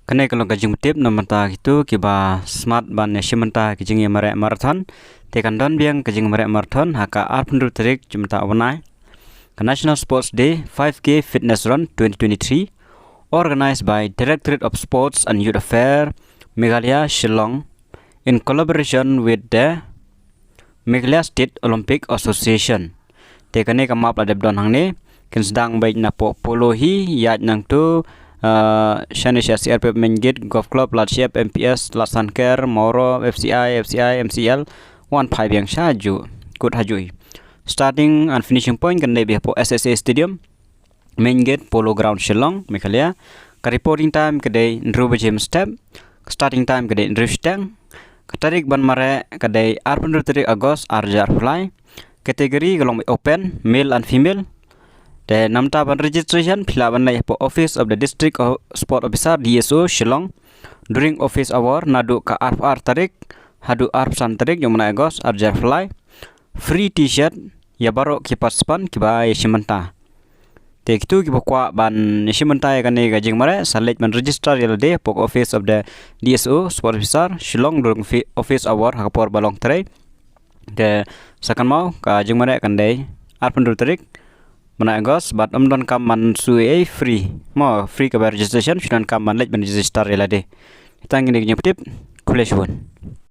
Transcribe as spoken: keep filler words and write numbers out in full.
Kane ka long ka jingpyntip na bynta kito kiba smat ban ïashim bynta ka jingïamareh marathon. Te kan don biang ka jingmareh marathon ha ka arphew tarik jong mynta u bnai. Ka National Sports Day five K Fitness Run twenty twenty-three, organized by Directorate of Sports and Youth Affairs, Meghalaya, Shillong, in collaboration with the Meghalaya State Olympic Association. Te kane ka map la dep don hangne, kin sdang beit na poh Polo hi, ïaid nangto, ah, shane sha C R P F Main Gate, Golf Club, Ladshep, M P S, Ladsanker, Mawroh, F C I, F C I, M C L, wan phai biang sha ju, kut ha ju hi. Starting and finishing point kan dei beit hapoh S S A Stadium, Main Gate, Polo Ground, Shillong, Meghalaya. Ka reporting time ka dei hynriew baje mynstep, ka starting time ka dei hynriew shiteng, ka tarik ban mareh ka dei arphew tarik August arhajar arphew lai. Category ka long open, male and female. Te namar ban registration phi lah ban leit hapoh Office of the District O-, Sport Officer, D S O, Shillong, during office hour naduh ka arphew ar tarik haduh arphew san tarik jong mynai August arhajar arphew lai. Free T-shirt ïa baroh ki participant kiba ïashim bynta. Te kito kiba kwah ban ïashim bynta ïa kane ka jingmareh sa leit ban register ïa lade hapoh Office of the D S O, Sport Officer, Shillong, during fi-, office hour ha ka por ba long trei. Te sa kynmaw ka jingmareh kan dei arphew tarik mynai August, bad ym donkam ban shu ei, free. Mo, free kaba registration, shu donkam ban leit ban register ïa lade. Tang kine ki jingpyntip, khublei shibun.